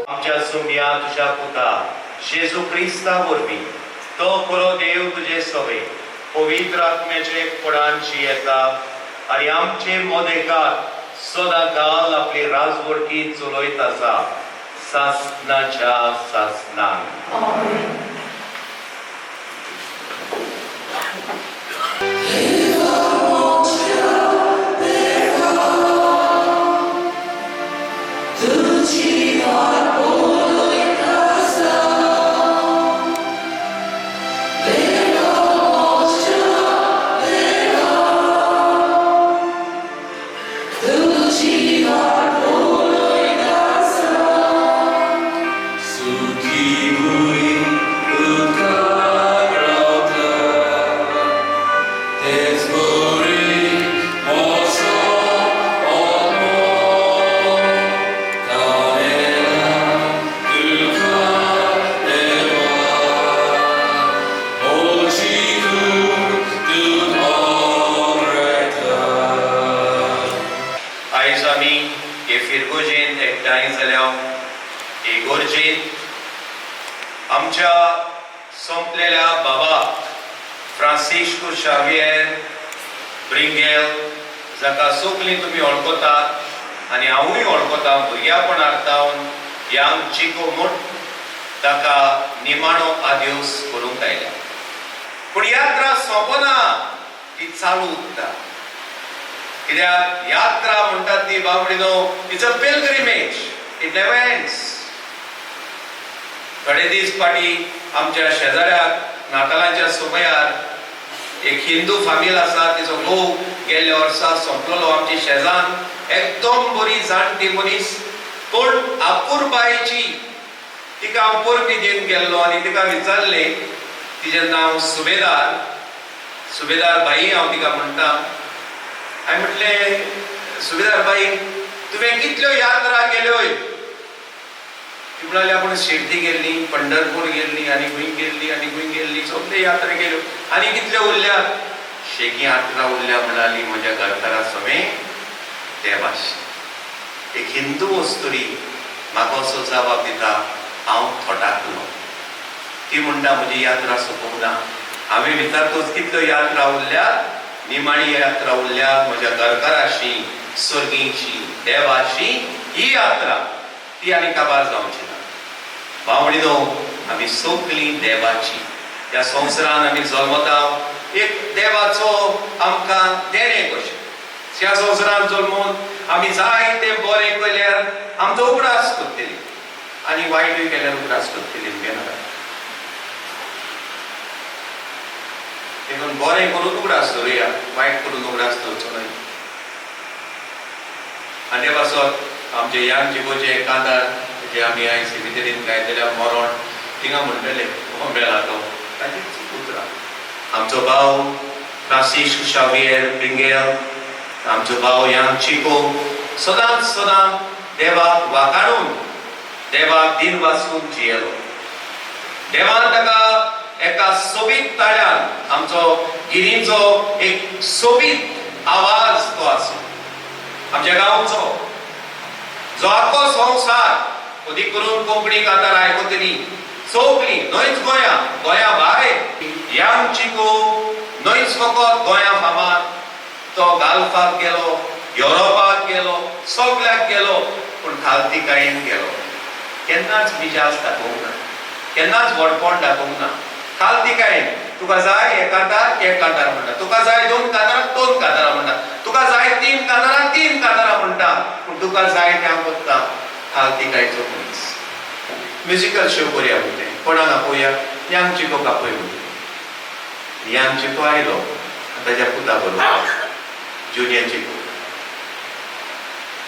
आमच्या सुम्या तुज्या पुता जेजू क्रिस्ता वरवीं तो खरो देव तुजे सवे पवित्र आत्म्याचे एकपणान येता आनी आमचे मोदेकार सदां काल आपली राजवटी चलयत आसा सासनाच्या सासनान. आयज आमी हे फिरगोजेंत एकठांय जाल्या इगोर्जेंत आमच्या सोंपलेल्या बाबा फ्रांसिस्को शावियर ब्रिंगेल, जाका सगलीं तुमी वळखतात आनी हांवूय वळखता भुरग्यापणार सावन, यांग चिको म्हूण ताका निमाणो आदिवस करूंक आयल्या. पूण यात्रा सोंपना, ती चालू उरता. कित्याक यात्रा म्हणटात ती बाबडीनो, it's a pilgrimage, it never ends. थोडे दीस फाटीं आमच्या शेजाऱ्याक नातालांच्या समयार एक हिंदू फामील आसा, तिचो घोव गेल्ल्या वर्सा सोंपलेलो. आमची शेजान, एकदम बरी जाणटी मनीस, पूण आपुरबायेची. तिका हांव परबी दिवन गेल्लो आनी तिका विचारलें, तिजें नांव सुबेदार, सुबेदार बाई हांव तिका म्हणटा. हांवें म्हटलें, सुबेदार बाई, तुवें कितल्यो यात्रा केल्योय? ती म्हणाली, आपूण शिर्डी गेल्ली, पंढरपूर गेल्ली आनी खंय गेल्ली आनी खंय गेल्ली, सगळे यात्रा केल्यो. आनी कितल्यो उरल्यात? शेगी यात्रा उरल्या म्हणाली म्हज्या घरकारा समें देवाशी. एक हिंदू अस्तुरी म्हाका असो जबाब दिता, हांव थोटाकलो. ती म्हणटा, म्हजी यात्रा सोंपूंक ना. हांवें विचारतोच कितल्यो यात्रा उरल्यात? निमाणी यात्रा उरल्या म्हज्या घरकाराशी, स्वर्गीची, देवाशी ही यात्रा, ती आनी काबार जावची ना. भावणीनो, आमी सगळीं देवाची. ह्या संवसारान आमी जल्मता, एक देवाचो आमकां देणें कशें. ह्या संवसारान जल्मून आमी जायते बरें केल्यार आमचो उगडास करतली आनी वायटूय केल्यार उगडास करतली घेनाका. देखून बरें करून उगडास दवरुया, वायट करून उगडास दवरचो न्हय. आनी ते पासत आमचे यान जिगोचे कांतार जे आमी आयज सिमितेरीन गायतल्या, मरण थिंगा म्हणटले, हो मेला तो, ताचीच उतरां. आमचो भाव फ्रांसीस शावियर ब्रिंगेल, आमचो भाव यांग चिको सदांच सदां देवाक वाकाणून, देवाक दिन वाचून जियेलो. देवान ताका एका सोबीत ताळ्यान, आमचो गिरींचो एक सोबीत आवाज तो आसलो. आमच्या गांवचो जो आख्खो संवसार अदीक करून कोंकणी कांतार आयकतली सगळीं न्हयच गोंया गोंया भायर. यांग चिको न्हयच फकत गोंया फामाद, तो गाल्फाक गेलो, युरोपाक गेलो, सगल्याक गेलो, पूण खालतिकायेन गेलो. केन्नाच मिजास दाखोवंक ना, केन्नाच व्हडपण दाखोवंक ना. खालतिकायेन तुका जाय एक कांतार एक कांतार म्हणटा, तुका जाय दोन कांतारां दोन कांतारां म्हणटा, तुका जाय तीन कांतारां तीन कांतारां म्हणटा, पूण तुका जाय तें हांव कोत्ता. खालतिकायेचो मनीस. म्युजिकल शो करुया म्हणलें, कोणाक आपोवया? यांग चिकोक आपय म्हणलें. यांग चिको आयलो ताच्या पुता बरोबर, ज्युनियर चिको.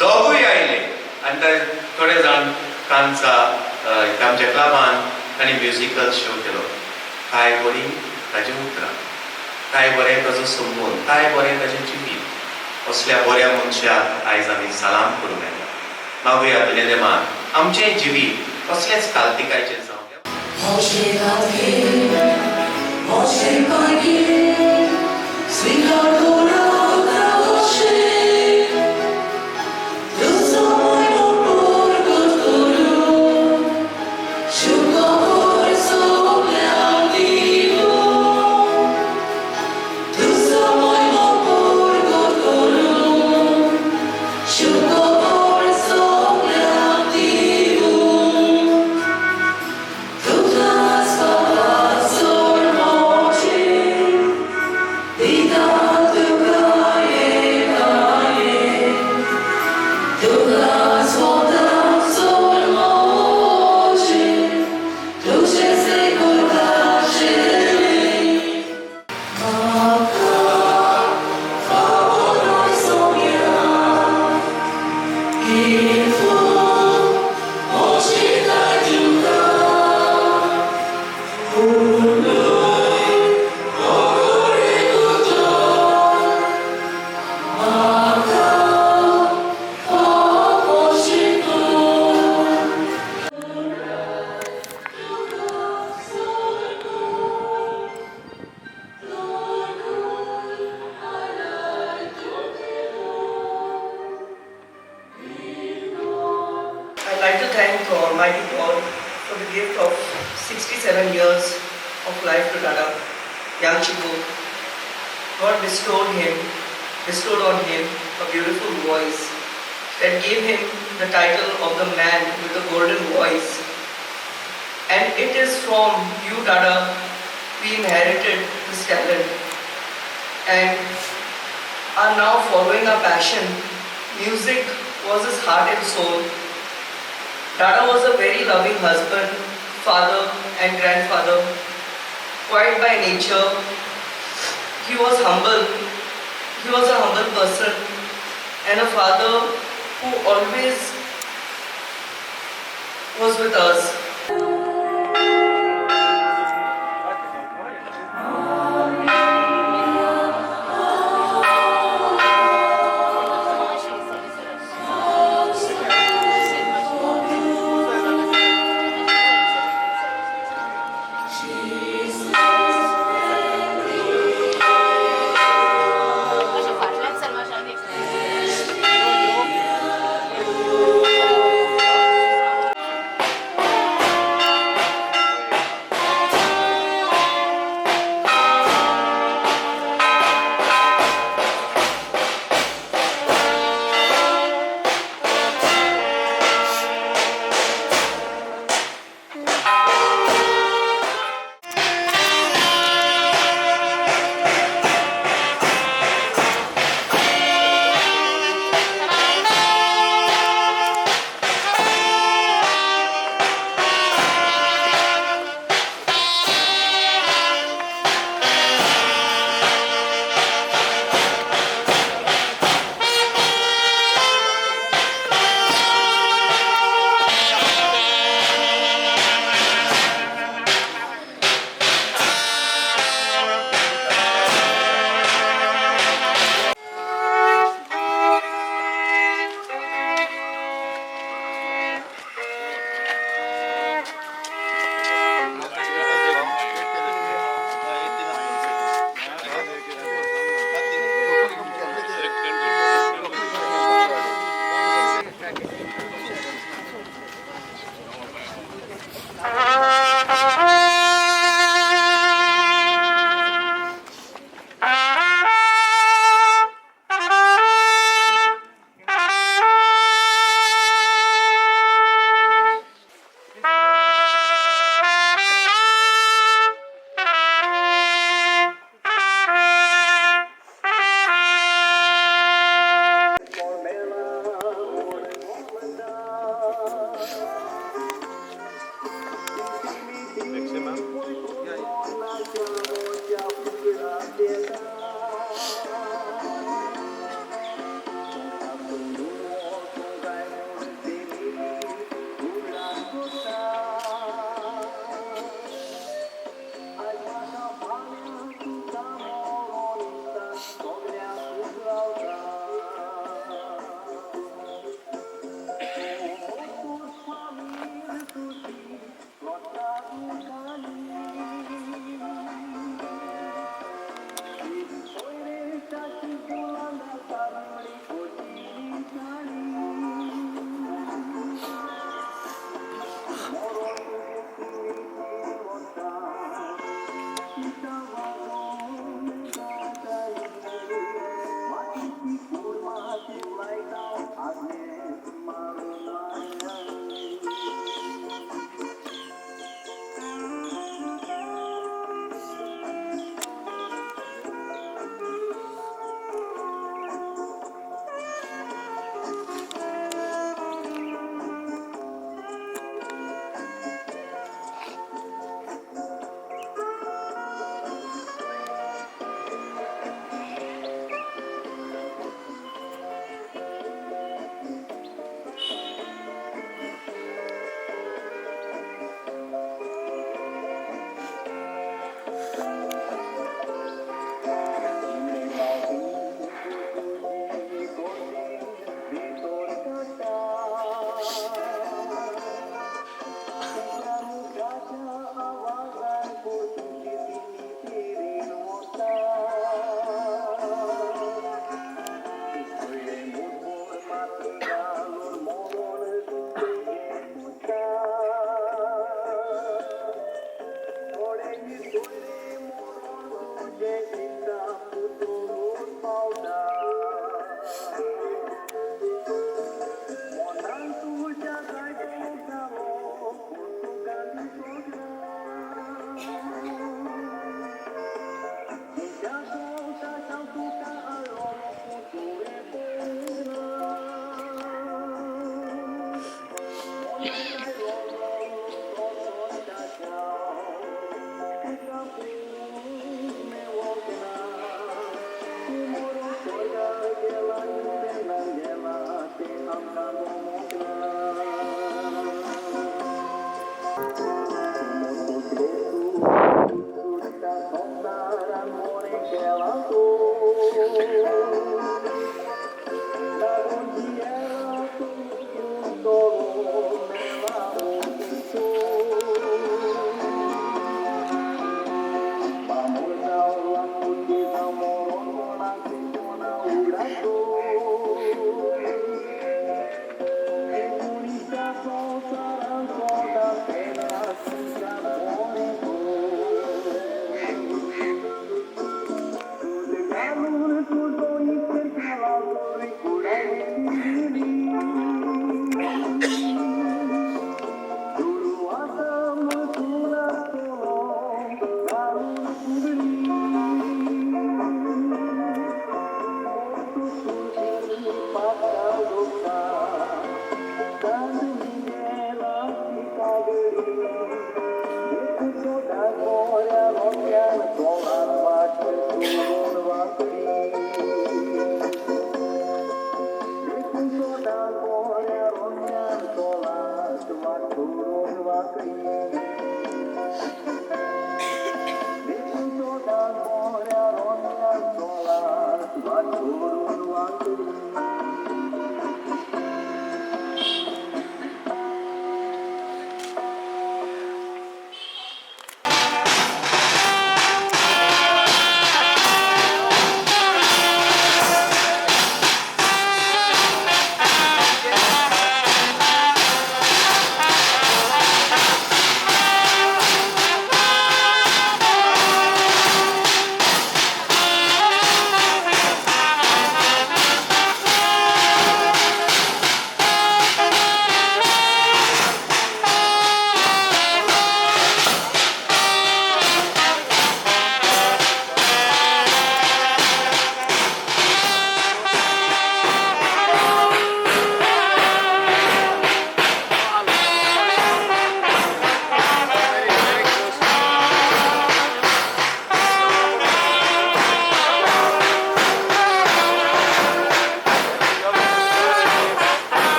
दोगूय आयले आनी थोडे जाण कांचा आमच्या क्लबान तांणी म्युजिकल शो केलो. काय बरी ताजी उतरां, काय बरें ताजो संबंद, काय बरें ताजें जिवीत. असल्या बऱ्या मनशाक आयज आमी सलाम करूंक मेळटा. मागुया तुजें देमान आमचें जिवीत असलेंच कालतिकायचें जावं. I'd like to thank Almighty God for the gift of 67 years of life to Dada, Young Chico. God bestowed on him a beautiful voice that gave him the title of the man with the golden voice. And it is from you, Dada, we inherited this talent and are now following our passion. Music was his heart and soul. Dada was a very loving husband, father, and grandfather. Quiet by nature, he was humble. He was a humble person and a father who always was with us.